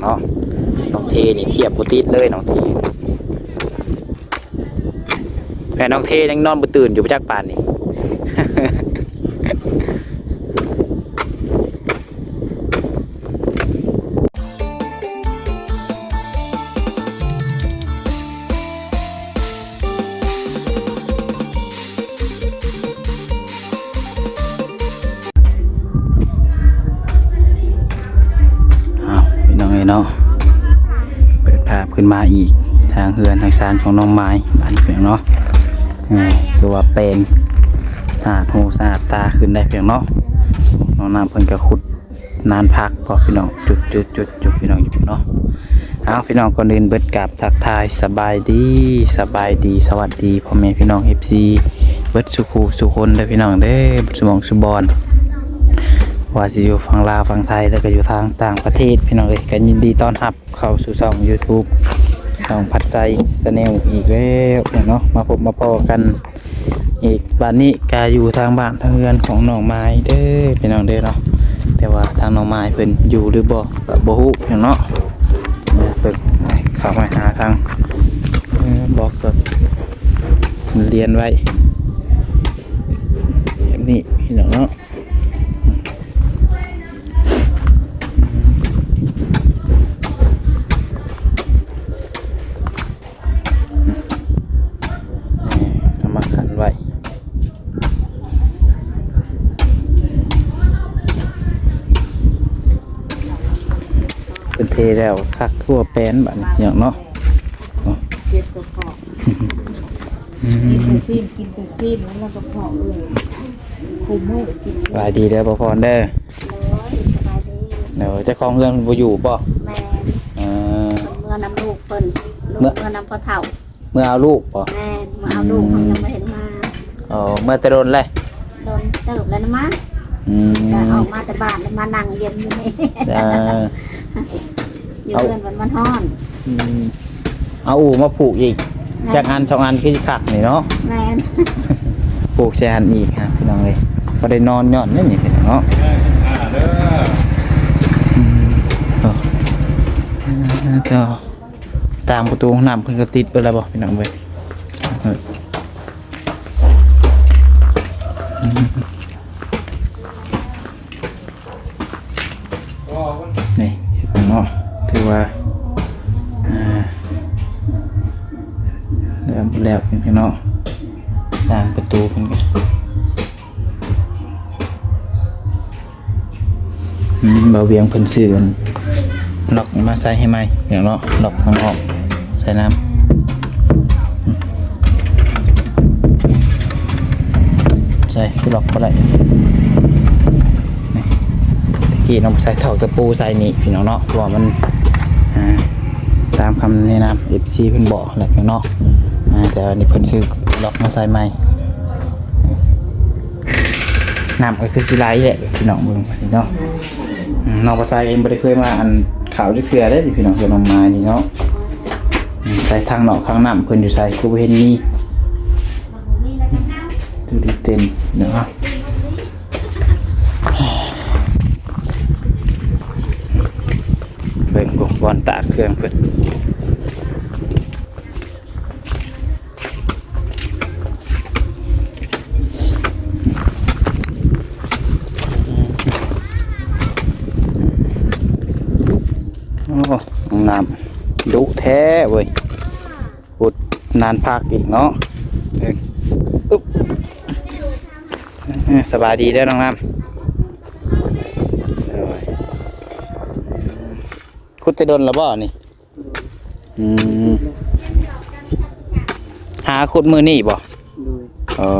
ເນາະ. ນ້ອງເທນີ້ທຽບບໍ່ຕິດເລີຍ ນ້ອງເທນີ້. ແມ່ນ້ອງເທຍັງນອນບໍ່ຕື່ນຢູ່ບໍ່ຈັກປານນີ້. ອ້າວ ພີ່ນ້ອງເອີຍເນາະ, ເປີດພາບຂຶ້ນມາອີກ ທາງເຮືອນທາງຊານຂອງນ້ອງມາຍ ບ້ານເພິ່ນເນາະ. ເອີ ຄືວ່າແປງສະອາດຫູສະອາດຕາຂຶ້ນໄດ້ພີ່ນ້ອງເນາະ. ນ້ອງນ້ຳເພິ່ນກໍຂຸດ ນານພັກພໍພີ່ນ້ອງ ຈຸດໆໆ ພີ່ນ້ອງຢູ່ເນາະ. ເອົາ ພີ່ນ້ອງ ກ່ອນອື່ນເບິດກາບທັກທາຍສະບາຍດີ ສະບາຍດີ ສະຫວັດດີພໍ່ແມ່ພີ່ນ້ອງ ເອັຟຊີ ເບິດສູ່ຄູ່ສູ່ຄົນເດີພີ່ນ້ອງເດີ ເບິດສູ່ໝ່ອງສູ່ບ່ອນ ວ່າຊິຢູ່ຝັ່ງລາວຝັ່ງໄທ ແລ້ວກໍຢູ່ທາງຕ່າງປະເທດ ພີ່ນ້ອງເອີຍ ກໍຍິນດີຕ້ອນຮັບເຂົ້າສູ່ຊ່ອງ YouTube ຊ່ອງພັດໄຊ Channel ອີກແລ້ວເນາະ. ມາພົບມາພໍ້ກັນ ອີກ ບາດນີ້ກະຢູ່ທາງບ້ານທາງເຮືອນຂອງນ້ອງມາຍເດີພີ່ນ້ອງເດີເນາະ. ແຕ່ວ່າທາງນ້ອງມາຍເພິ່ນຢູ່ຫຼືບໍ່ກະບໍ່ຮູ້ພີ່ນ້ອງເນາະ. ເບິ່ງ ເຂົ້າມາຫາທາງ ເອີ ບລັອກກໍລຽນໄວ້ແບບນີ້ພີ່ນ້ອງເນາະ. ເອົາມາຂັນໄວ້ ເພິ່ນເທແລ້ວຄັກທົ່ວແປນບາດນີ້ພີ່ນ້ອງເນາະ. ເຈັບກະເພາະ ອືມ ກິນແຕ່ຊີ້ນ ກິນແຕ່ຊີ້ນ ແລ້ວກະເພາະເອີຍ ຄູ່ມື້ກິນ. ສະບາຍດີເດີ ບໍ່ພອນເດີ. ໂດຍ ສະບາຍດີ. ໂດຍ ເຈົ້າຂອງເຮືອນເພິ່ນບໍ່ຢູ່ບໍ່? ແມ່ນ ເອີ ເພິ່ນເມືອນຳລູກເພິ່ນ ລູກເມືອ ເມືອນຳພໍ່ເຖົ້າ. ເມືອເອົາລູກບໍ່? ແມ່ນ ເມືອເອົາລູກ ອືມ ເຮົາຍັງບໍ່ເຫັນມາ. ອໍ ເມືອແຕ່ດົນແລ້ວ? ດົນເຕີບແລ້ວນະມາ. ອືມ ກະອອກມາແຕ່ບ້ານແລ້ວມານັ່ງເຢັນຢູ່ນີ້. ເອີ ຢູ່ເຮືອນມັນ ມັນຮ້ອນ. ອືມ ເອົາອູ່ມາຜູກອີກ ແມ່ນ ຈັກອັນສອງອັນຄືຊິຄັກນີ້ເນາະ. ແມ່ນ ຜູກໃສ່ຫັ້ນອີກຮະ ພີ່ນ້ອງເອີຍ. ບໍ່ໄດ້ນອນຍ້ອນນີ້ພີ່ນ້ອງເນາະ. ອືມ ໂອ້ ເຈົ້າ ຕ່າງປະຕູຫ້ອງນ້ຳເພິ່ນກໍຕິດເບິດແລ້ວບໍ່ ພີ່ນ້ອງເອີຍ? ເອີ ອືມ ນີ້ເນາະ ຖືວ່າ ອ່າ ແລ້ວ ແລ້ວເນາະ ຕ່າງປະຕູເພິ່ນກໍ ອືມ ບ່າວວຽງເພິ່ນຊື້ອັນລັອກມາໃສ່ໃຫ້ໃໝ່ເນາະ ລັອກທາງອອກໃສ່ນຳ. ໃສ່ຄືລັອກບໍ່ໄດ້ ນີ້ ຕະກີ້ນ້ອງໃສ່ຖອກຕະປູໃສ່ນີ້ພີ່ນ້ອງເນາະ ເພາະວ່າມັນ ອ່າ ຕາມຄຳແນະນຳ ເອັຟຊີ ເພິ່ນບອກແຫຼະເນາະ. ອ່າ ແຕ່ວ່ານີ້ເພິ່ນຊື້ລັອກມາໃສ່ໃໝ່. ນ້ຳກໍຄືຊິໄຫຼແຫຼະພີ່ນ້ອງ ເບິ່ງເນາະ. ອືມ ນ້ອງປາຊາຍເອງບໍ່ໄດ້ເຄີຍມາອັນ ເຂົ້າຈັກເທື່ອເດ້ພີ່ນ້ອງ ເຮືອນນ້ອງມາຍນີ້ເນາະ. ອືມ ໃສ່ທາງນອກທາງນ້ຳເພິ່ນຢູ່ໃສ ຄືບໍ່ເຫັນມີ. ຕູ້ດີເຕັມເນາະ. ເບິ່ງ ໂອ້ ບ່ອນຕາກເຄື່ອງເພິ່ນ. ໂອ້ ນ້ອງນ້ຳ ດຸແທ້ເວີຍ ອຸດນານພັກອີກເນາະ. ເອີ ອຶບ ເອີ ສະບາຍດີເດີນ້ອງນ້ຳ. ໂດຍ ຂຸດແຕ່ດົນລະບໍ່ນີ້? ອືມ ຫາຂຸດມື້ນີ້ບໍ່? ໂດຍ ເອີ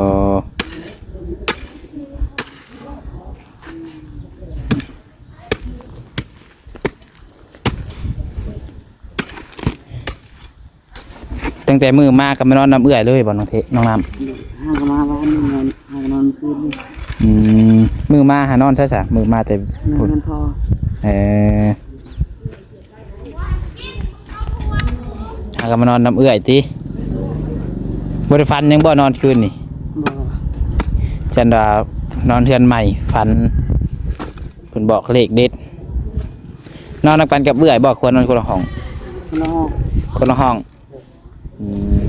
ຕັ້ງແຕ່ມື້ມາກໍມານອນນຳເອື້ອຍເລີຍບໍ່ ນ້ອງເທ ນ້ອງນ້ຳ? ຫາກໍມາວານນີ້ ຫາກໍນອນຄືນນີ້. ອືມ ມື້ມາຫານອນໃສຊະ? ມື້ມາແຕ່ພຸ້ນ ນອນນຳພໍ່. ເອີ ຫາກໍມານອນນຳເອື້ອຍຕິ? ບໍ່ໄດ້ຝັນຫຍັງບໍ່ນອນຄືນນີ້? ບໍ່. ຊັ້ນວ່ານອນເຮືອນໃໝ່ ຝັນເພິ່ນບອກເລກເດັດ. ນອນນຳກັນກັບເອື້ອຍບໍ່? ຄວນນອນຄົນລະຫ້ອງ. ຄົນລະຫ້ອງ. ຄົນລະຫ້ອງ. ອືມ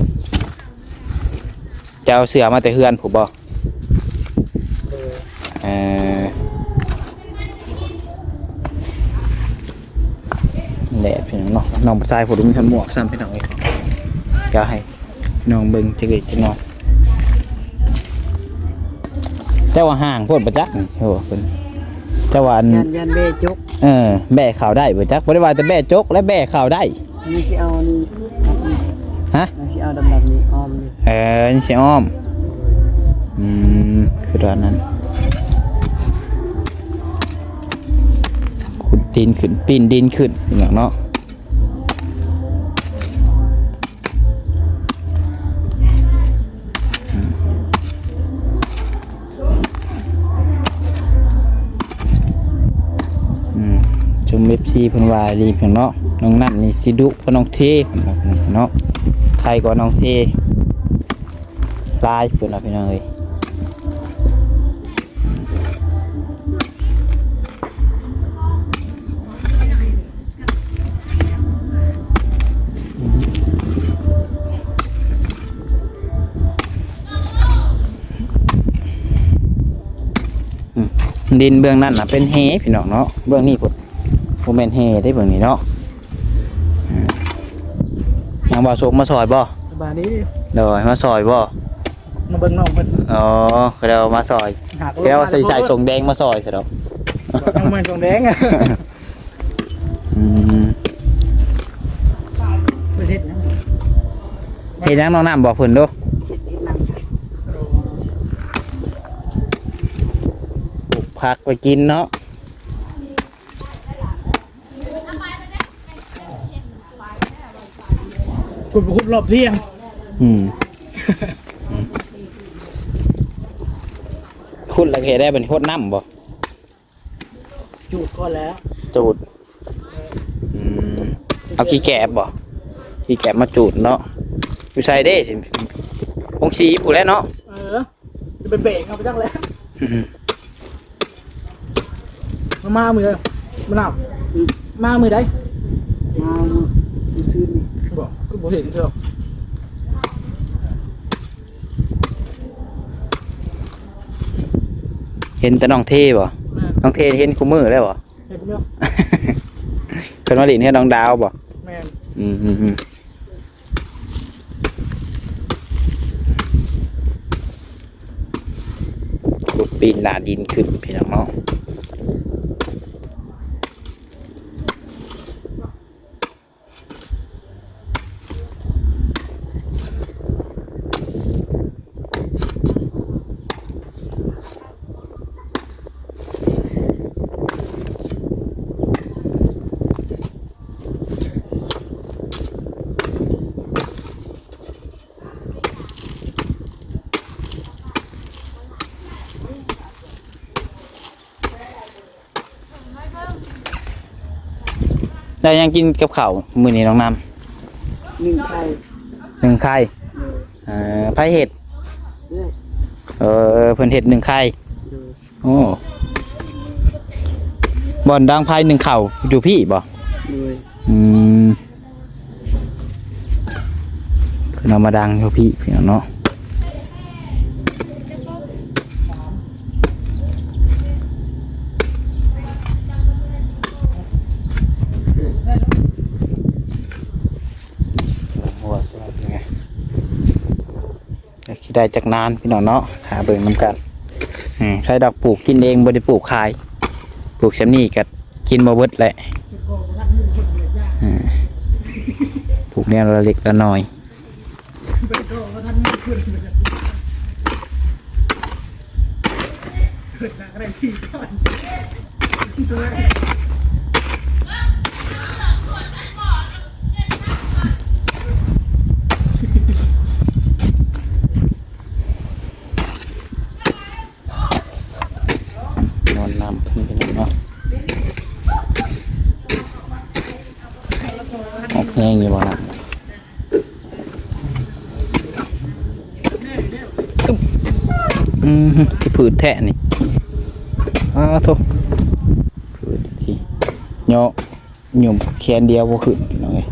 ເຈົ້າເອົາເສື່ອມາແຕ່ເຮືອນພຸ້ນບໍ່? ເອີ ເອີ ແດດພີ່ນ້ອງເນາະ. ນ້ອງຜູ້ຊາຍຜູ້ບໍ່ມີໝວກຊ້ຳ ພີ່ນ້ອງເອີຍ. ດຽວໃຫ້ນ້ອງເບິ່ງຈັກເລັກຈັກນ້ອຍ. ເຈົ້າວ່າຫ່າງໂພດບໍ່ຈັກນີ້. ໂອ້ ເພິ່ນ ເຈົ້າວ່າອັນ ຢ້ານ ຢ້ານແບ້ຈົກ. ເອີ ແບ້ເຂົ້າໄດ້ບໍ່ຈັກ. ບໍ່ໄດ້ວ່າແຕ່ແບ້ຈົກ ແລະ ແບ້ເຂົ້າໄດ້. ຍັງຊິເອົາອັນນີ້. ຮະ? ຍັງຊິເອົາດຳໆນີ້ອ້ອມນີ້. ເອີ ຍັງຊິອ້ອມ. ອືມ ຄືວ່ານັ້ນ. ຂຸດດິນຂຶ້ນ ປີນດິນຂຶ້ນ ພີ່ນ້ອງເນາະ. ອືມ ອືມ ຊຸມເອັຟຊີເພິ່ນວ່າອີ່ຫຼີເນາະ. ນ້ອງນ້ຳນີ້ຊິດຸກວ່ານ້ອງເທເນາະ. ໄຄກວ່ານ້ອງເທຫຼາຍເພິ່ນວ່າ ພີ່ນ້ອງເອີຍ. ອືມ ດິນເບື້ອງນັ້ນນະເປັນແຮ່ພີ່ນ້ອງເນາະ. ເບື້ອງນີ້ພຸ້ນບໍ່ແມ່ນແຮ່ເດ້ ເບື້ອງນີ້ເນາະ. ອືມ ນາງບ່າວສຸກມາຊ່ອຍບໍ່? ສະບາຍດີ. ໂດຍ ມາຊ່ອຍບໍ່? ມາເບິ່ງນ້ອງເພິ່ນ. ອໍ ເຂົາເຈົ້າມາຊ່ອຍ. ເຂົາເຈົ້າໃສ່ ໃສ່ສົ້ງແດງມາຊ່ອຍຊະດອກ. ຍັງບໍ່ແມ່ນສົ້ງແດງ. ອືມ ເຮັດຫຍັງ? ເຮັດຫຍັງ? ນ້ອງນ້ຳບອກເພິ່ນດູ. ເຮັດ ເຮັດໜັງ ປູກຜັກໄວ້ກິນເນາະ. ຂຸດ ຂຸດຮອບທ່ຽງ. ອືມ ຂຸດແລ້ວເຮັດໄດ້ບັດນີ້ ຫົດນ້ຳບໍ່? ຈູດກ່ອນແລ້ວ. ຈູດ. ອືມ ເອົາຂີ້ແກບບໍ່? ຂີ້ແກບມາຈູດເນາະ. ຢູ່ໃສເດ້? ໂຮງສີພຸ້ນແຫຼະເນາະ. ເອີ. ຈະໄປແບກເອົາໄປຈັກແລ້ວ. ມາ ມາມື້ໃດ? ມານຳ. ອືມ ມາມື້ໃດ? ມາມື້ ມື້ຊືນນີ້. ບໍ່ ຄືບໍ່ເຫັນເທື່ອ. ເຫັນແຕ່ນ້ອງເທບໍ່? ແມ່ນ. ນ້ອງເທເຫັນຄູ່ມື້ແລ້ວບໍ່? ເຫັນຢູ່. ເພິ່ນມາຫຼິ້ນເຮືອນນ້ອງດາວບໍ່? ແມ່ນ. ອືມ ອືມ ອືມ. ຂຸດປີນໜ້າດິນຂຶ້ນ ພີ່ນ້ອງເນາະ. ໄດ້ຫຍັງກິນກັບເຂົ້າມື້ນີ້ນ້ອງນ້ຳ? ໜຶ້ງໄຂ່. ໜຶ້ງໄຂ່. ໂດຍ. ເອີ ໃຜເຮັດ? ເອື້ອຍ. ເອີ ເພິ່ນເຮັດໜຶ້ງໄຂ່. ໂດຍ. ໂອ້ ບ່ອນດັງໄຟໜຶ້ງເຂົ້າຢູ່ພີ້ບໍ່? ໂດຍ. ອືມ ເພິ່ນເອົາມາດັງຢູ່ພີ້ ພີ່ນ້ອງເນາະ. ຫົວສວຍໄງ. ຈັກຊິໄດ້ຈັກນານ ພີ່ນ້ອງເນາະ ຖ້າເບິ່ງນຳກັນ. ເອີ ໃຜດອກປູກກິນເອງ ບໍ່ໄດ້ປູກຂາຍ. ປູກສ່ຳນີ້ກໍກິນບໍ່ເບິດແຫຼະ. ເອີ ປູກແນວລະເລັກລະນ້ອຍ. ນອນນຳເພິ່ນເນາະ. ອອກແຮງຢູ່ບໍ່ນະ? ອືມ ຄືພືດແທ້ນີ້. ອ້າໂທ້ ພືດທີ່ເຍາະ. ຫຍຸ່ມແຂນດຽວບໍ່ຂຶ້ນ ພີ່ນ້ອງເອີຍ.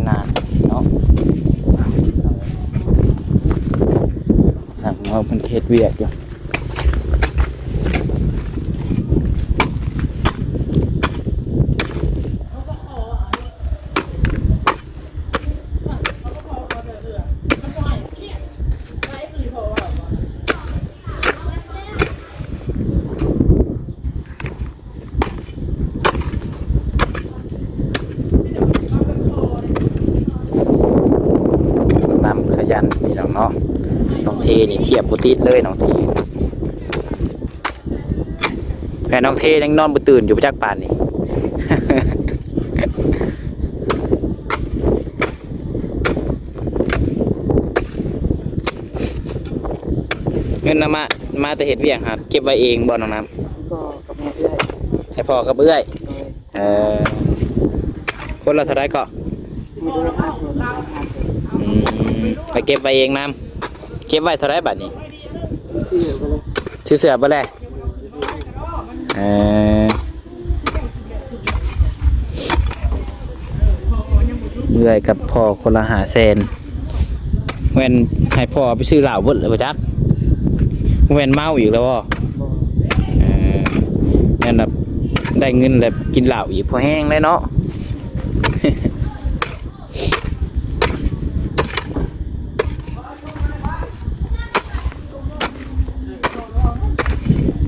ນານເນາະ ນັ່ງເວົ້າເພິ່ນເຮັດວຽກຢູ່. ນຳຂະຫຍັນພີ່ນ້ອງເນາະ. ນ້ອງເທນີ້ທຽບບໍ່ຕິດເລີຍ ນ້ອງເທ. ແມ່ນ້ອງເທຍັງນອນບໍ່ຕື່ນຢູ່ບໍ່ຈັກປານນີ້. ເງິນນຳມາ ມາແຕ່ເຮັດວຽກຫັ້ນ ເກັບໄວ້ເອງບໍ່ນ້ອງນ້ຳ? ກໍກັບແມ່ເອື້ອຍ ໃຫ້ພໍ່ກັບເອື້ອຍ. ໂດຍ. ເອີ ຄົນລະເທົ່າໃດເກາະ? ໃຫ້ເອື້ອຍຫ້າແສນ ອືມ ໄປເກັບໄວ້ເອງນຳ. ເກັບໄວ້ເທົ່າໃດບາດນີ້? ຊື້ເສື້ອໄປເລີຍ ຊື້ເສື້ອໄປເລີຍ. ເອີ ເອື້ອຍກັບພໍ່ຄົນລະຫ້າແສນ. ແມ່ນໃຫ້ພໍ່ເອົາໄປຊື້ເຫຼົ້າເບິດແລ້ວບໍ່ຈັກ? ບໍ່ແມ່ນເມົາອີກແລ້ວບໍ່? ເອີ ແມ່ນແບບໄດ້ເງິນແລ້ວກິນເຫຼົ້າອີກ ພໍແຮງແລ້ວເນາະ.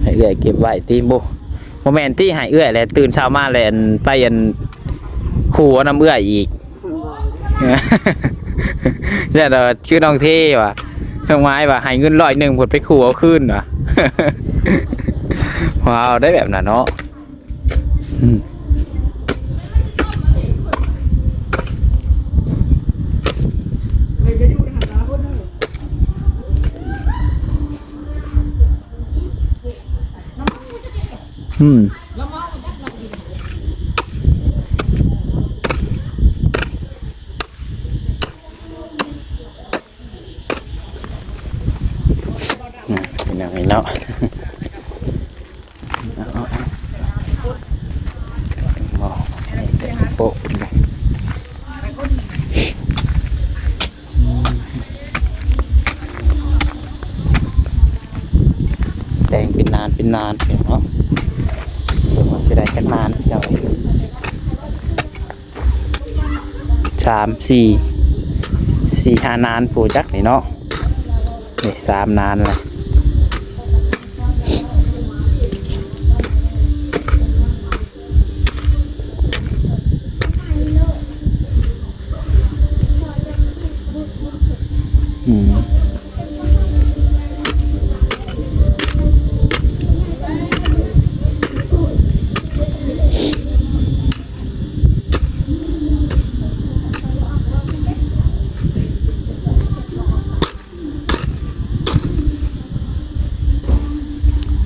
ໃຫ້ເອື້ອຍເກັບໄວ້ຕິ? ບໍ່ ບໍ່ແມ່ນຕິ ໃຫ້ເອື້ອຍແຫຼະ ຕື່ນເຊົ້າມາແລ້ວ ອັນ ໄປ ອັນ ຂູ່ເອົານຳເອື້ອຍອີກ. ແລ້ວຄືນ້ອງເທວ່າ ນ້ອງໄມ້ວ່າໃຫ້ເງິນຮ້ອຍໜຶ່ງ ເພິ່ນໄປຂູ່ເອົາຄືນວ່າ. ວ້າວ ໄດ້ແບບນັ້ນເນາະ. ອືມ ອືມ ອ່າ ພີ່ນ້ອງເນາະ. ເອົາ ເອົາ ເອົາ ໂປະ ແບ່ງເປັນນານເປັນນານເນາະ ເບິ່ງວ່າຊິໄດ້ຈັກນານເຈົ້າ. ສາມ ສີ່ ສີ່ ຫ້ານານ ຜູ້ຈັກນີ້ເນາະ. ນີ້ ສາມນານລະ. ອືມ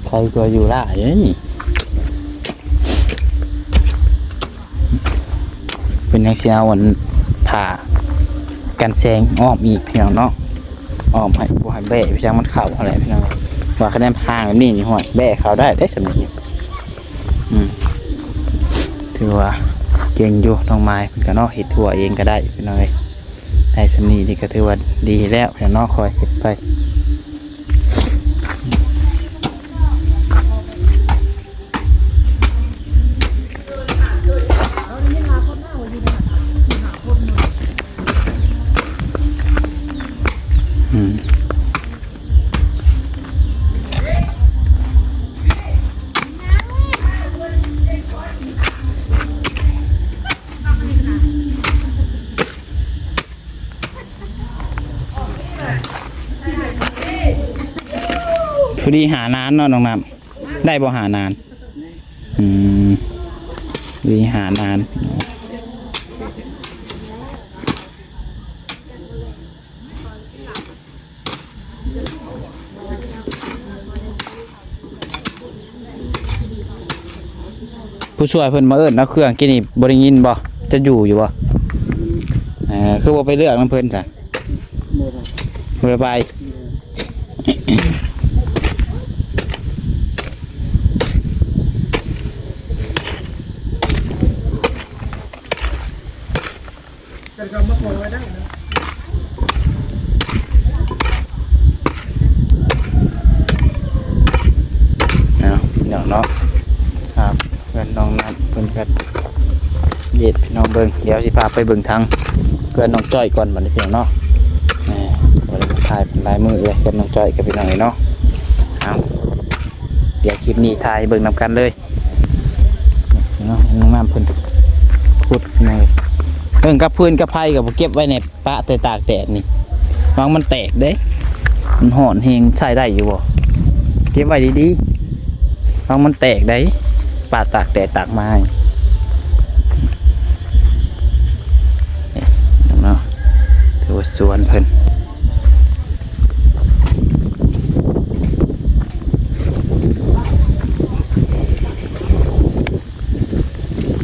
ໃຄກວ່າຢູ່ລາວເດ້ນີ້. ເພິ່ນຍັງຊິເອົາອັນຜ້າກັນແສງອ້ອມອີກ ພີ່ນ້ອງເນາະ, ອ້ອມໃຫ້ ບໍ່ໃຫ້ແບ້ໄປທາງມັນເຂົ້າຫັ້ນແຫຼະ ພີ່ນ້ອງ. ວ່າຄະແນນທາງແບບນີ້ນີ້ ຫ້ວຍ ແບ້ເຂົ້າໄດ້ເດ້ສ່ຳນີ້. ອືມ ຖືວ່າເກັ່ງຢູ່ ນ້ອງມາຍເພິ່ນກະເນາະ ເຮັດທົ່ວເອງກະໄດ້ ພີ່ນ້ອງເອີຍ. ໄດ້ສ່ຳນີ້ນີ້ກະຖືວ່າດີແລ້ວ ພີ່ນ້ອງເນາະ ຄ່ອຍເຮັດໄປ. ອືມ ພໍດີຫ້ານານເນາະ ນ້ອງນ້ຳ. ໄດ້ບໍ່ ຫ້ານານ? ອືມ ວີຫານານ. ຜູ້ຊ່ວຍເພິ່ນມາເອີ້ນເອົາເຄື່ອງກິນນີ້ ບໍ່ໄດ້ຍິນບໍ່? ຈະຢູ່ຢູ່ບໍ່? ເອີ ຄືບໍ່ໄປເລືອກນຳເພິ່ນຊະ? ບໍ່ໄປ ບໍ່ໄດ້ໄປ. ເຈົ້າກໍມາຂໍໄວ້ໄດ້ນະ. ເອົາ ພີ່ນ້ອງເນາະ ຄັບ ເພື່ອນນ້ອງນັດເພິ່ນກໍເຮັດ ພີ່ນ້ອງເບິ່ງ. ດຽວຊິພາໄປເບິ່ງທາງເພື່ອນນ້ອງຈ້ອຍກ່ອນບັດນີ້ ພີ່ນ້ອງເນາະ. ແໝ່ ບໍ່ໄດ້ຖ່າຍເພິ່ນຫຼາຍມື້ເລີຍ ເພື່ອນນ້ອງຈ້ອຍກັບ ພີ່ນ້ອງເອີຍເນາະ. ເອົາ ດຽວຄລິບນີ້ຖ່າຍໃຫ້ເບິ່ງນຳກັນເລີຍ. ເນາະ ນ້ອງນ້ຳເພິ່ນຂຸດ ເບິ່ງກັບຟືນກັບໄຟກໍບໍ່ເກັບໄວ້ແດ່ ປະແຕ່ຕາກແດດນີ້ ຫວັງມັນແຕກເດ້ ມັນຮ້ອນແຮງ ໃຊ້ໄດ້ຢູ່ບໍ່? ເກັບໄວ້ດີໆ ຫວັງມັນແຕກໄດ້ ປະຕາກແດດຕາກມາ. ເນາະ ຖືວ່າສວນເພິ່ນ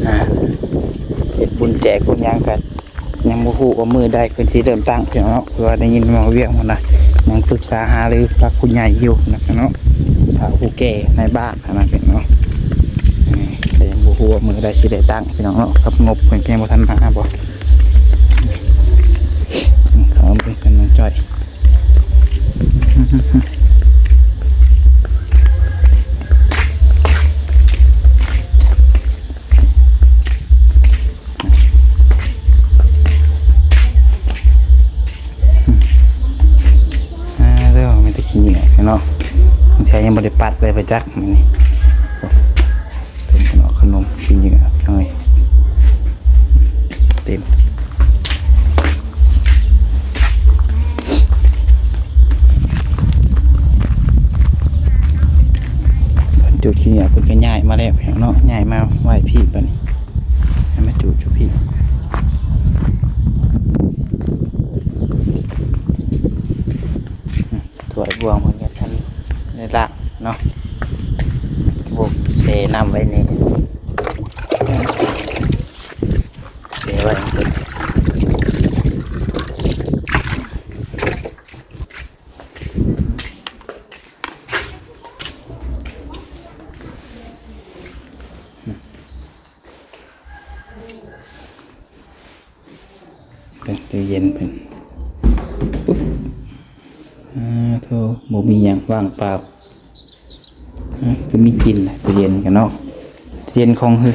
ອ່າ ເຮັດບຸນແຈກບຸນຫຍັງກໍຍັງບໍ່ຮູ້ວ່າມື້ໃດເພິ່ນຊິເລີ່ມຕັ້ງ ພີ່ນ້ອງເນາະ. ເພາະວ່າໄດ້ຍິນວ່າວຽງຫັ້ນນະ ຍັງປຶກສາຫາລືກັບຜູ້ໃຫຍ່ຢູ່ນະເນາະ ຖ້າຜູ້ແກ່ໃນບ້ານຫັ້ນນະ ພີ່ນ້ອງເນາະ. ເອີ ກໍຍັງບໍ່ຮູ້ວ່າມື້ໃດຊິໄດ້ຕັ້ງ ພີ່ນ້ອງເນາະ ກັບງົບເພິ່ນກໍຍັງບໍ່ທັນມາບໍ. ເຂົ້າມາເບິ່ງກັນນ້ອງຈ້ອຍ. ອ່າ ເດີ ມີແຕ່ຂີ້ເຫຍື້ອເນາະ ສງໄສຍັງບໍ່ໄດ້ປັດເລີຍໄປຈັກມື້ນີ້. ເປັນຂະໜົມ ຂະໜົມຂີ້ເຫຍື້ອເອີຍ ເຕັມ ຈຸດຂີ້ເຫຍື້ອເພິ່ນກໍຍ້າຍມາແລ້ວເນາະ ຍ້າຍມາໄວ້ພີ້ບັດນີ້ ໃຫ້ມາຈຸດຢູ່ພີ້. ຖ້ວຍບ່ວງເພິ່ນກໍທັນໄດ້ລ້າງເນາະ ໂອ້ ແຊ່ນ້ຳໄວ້ນີ້ ແຊ່ໄວ້ໃຫ້ເພິ່ນ. ເບິ່ງຕູ້ເຢັນເພິ່ນ ປຸບ ອາ ໂທ ບໍ່ມີຫຍັງ ວ່າງເປົ່າ. ອາ ຄືມີກິ່ນແຫຼະ ຕູ້ເຢັນກັນເນາະ ຕູ້ເຢັນຂອງ ເອີ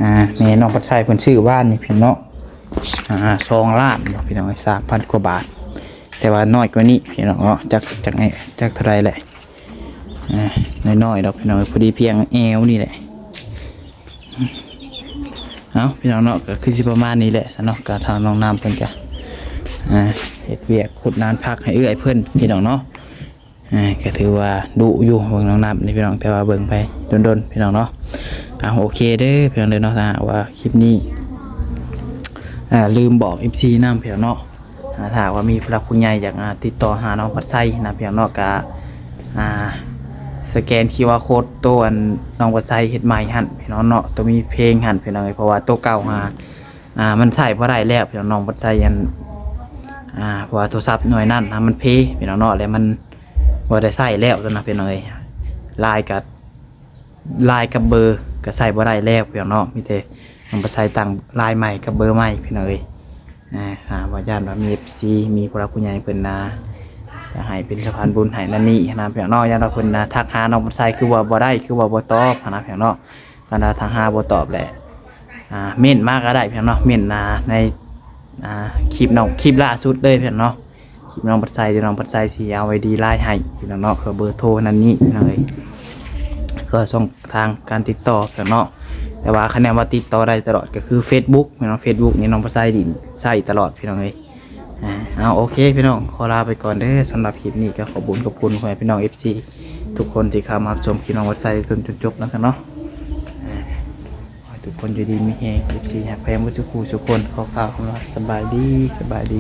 ອາ ແມ່ນ້ອງພັດໄຊເພິ່ນຊື້ວານນີ້ພີ່ນ້ອງເນາະ ອາ ສອງລ້ານເນາະ ພີ່ນ້ອງເອີຍ ສາມພັນກວ່າບາດ ແຕ່ວ່ານ້ອຍກວ່ານີ້ພີ່ນ້ອງເນາະ ຈັກ ຈັກ ຈັກເທົ່າໃດແຫຼະ ອາ ນ້ອຍໆດອກພີ່ນ້ອງເອີຍ ພໍດີພຽງແອວນີ້ແຫຼະ. ເອົ້າ ພີ່ນ້ອງເນາະ ກໍຄືຊິປະມານນີ້ແຫຼະຊະເນາະ ກໍທາງນ້ອງນ້ຳເພິ່ນກໍ ອາ ເຮັດວຽກຂຸດນານຜັກໃຫ້ເອື້ອຍເພິ່ນພີ່ນ້ອງເນາະ ອາ ກໍຖືວ່າດຸຢູ່ ເບິ່ງນ້ອງນ້ຳນີ້ພີ່ນ້ອງ ແຕ່ວ່າເບິ່ງໄປດົນໆ ພີ່ນ້ອງເນາະ. ເອົາ ໂອເຄເດີພີ່ນ້ອງເດີເນາະ ຖ້າຫາກວ່າຄລິບນີ້ ອາ ລືມບອກເອັຟຊີນຳພີ່ນ້ອງເນາະ ອາ ຖ້າຫາກວ່າມີຜູ້ຫຼັກຜູ້ໃຫຍ່ຢາກ ອາ ຕິດຕໍ່ຫານ້ອງພັດໄຊນະພີ່ນ້ອງເນາະ ກະ ອາ ສະແກນຄິວອາໂຄດໂຕອັນນ້ອງພັດໄຊເຮັດໃໝ່ຫັ້ນພີ່ນ້ອງເນາະ ໂຕມີເພງຫັ້ນພີ່ນ້ອງເອີຍ ເພາະວ່າໂຕເກົ່າຫາ ອາ ມັນໃຊ້ບໍ່ໄດ້ແລ້ວພີ່ນ້ອງ ນ້ອງພັດໄຊອັນ ອາ ເພາະວ່າໂທລະສັບໜ່ວຍນັ້ນນະມັນເພພີ່ນ້ອງເນາະ ແລ້ວມັນບໍ່ໄດ້ໃຊ້ແລ້ວນະພີ່ນ້ອງເອີຍ ລາຍກະ ລາຍກັບເບີກໍໃຊ້ບໍ່ໄດ້ແລ້ວພີ່ນ້ອງເນາະ ມີແຕ່ນ້ອງພັດໄຊຕັ້ງລາຍໃໝ່ກັບເບີໃໝ່ພີ່ນ້ອງເອີຍ. ອາ ຫາວ່າຢ້ານວ່າມີເອັຟຊີ ມີຜູ້ຫຼັກຜູ້ໃຫຍ່ເພິ່ນນະ ຢາກໃຫ້ເປັນສະພານບຸນໃຫ້ນັ້ນນີ້ນະພີ່ນ້ອງເນາະ ຢ້ານວ່າເພິ່ນນະທັກຫານ້ອງພັດໄຊຄືວ່າບໍ່ໄດ້ ຄືວ່າບໍ່ຕອບຫັ້ນນະພີ່ນ້ອງເນາະ. ຄັນວ່າທາງຫາບໍ່ຕອບແຫຼະ ອາ ເມັ້ນມາກໍໄດ້ພີ່ນ້ອງເນາະ ເມັ້ນ ອາ ໃນ ອາ ຄລິບນ້ອງ ຄລິບລ່າສຸດເລີຍພີ່ນ້ອງເນາະ ຄລິບນ້ອງພັດໄຊ ທີ່ນ້ອງພັດໄຊຊິເອົາໄອດີລາຍໃຫ້ພີ່ນ້ອງເນາະ ເພື່ອເບີໂທນັ້ນນີ້ພີ່ນ້ອງເອີຍ ກໍຊ່ອງທາງການຕິດຕໍ່ພີ່ນ້ອງເນາະ. ແຕ່ວ່າຄັນແນວວ່າຕິດຕໍ່ໄດ້ຕະຫຼອດກໍຄືເຟສບຸກພີ່ນ້ອງ ເຟສບຸກນີ້ນ້ອງພັດໄຊຫຼິ້ນໃຊ້ຕະຫຼອດພີ່ນ້ອງເອີຍ. ອາ ເອົາ ໂອເຄພີ່ນ້ອງ ຂໍລາໄປກ່ອນເດີ ສຳລັບຄລິບນີ້ກໍຂອບບຸນຂອບຄຸນພໍ່ແມ່ພີ່ນ້ອງເອັຟຊີທຸກຄົນທີ່ເຂົ້າມາຮັບຊົມຄລິບນ້ອງວັດໄຊຈົນຈົນຈົບນຳກັນເນາະ. ອາ ຂໍໃຫ້ທຸກຄົນຢູ່ດີມີແຮງ ເອັຟຊີຮັກແພງເບິດທຸກຜູ້ທຸກຄົນ ຂໍກ່າວຄຳວ່າສະບາຍດີ ສະບາຍດີ.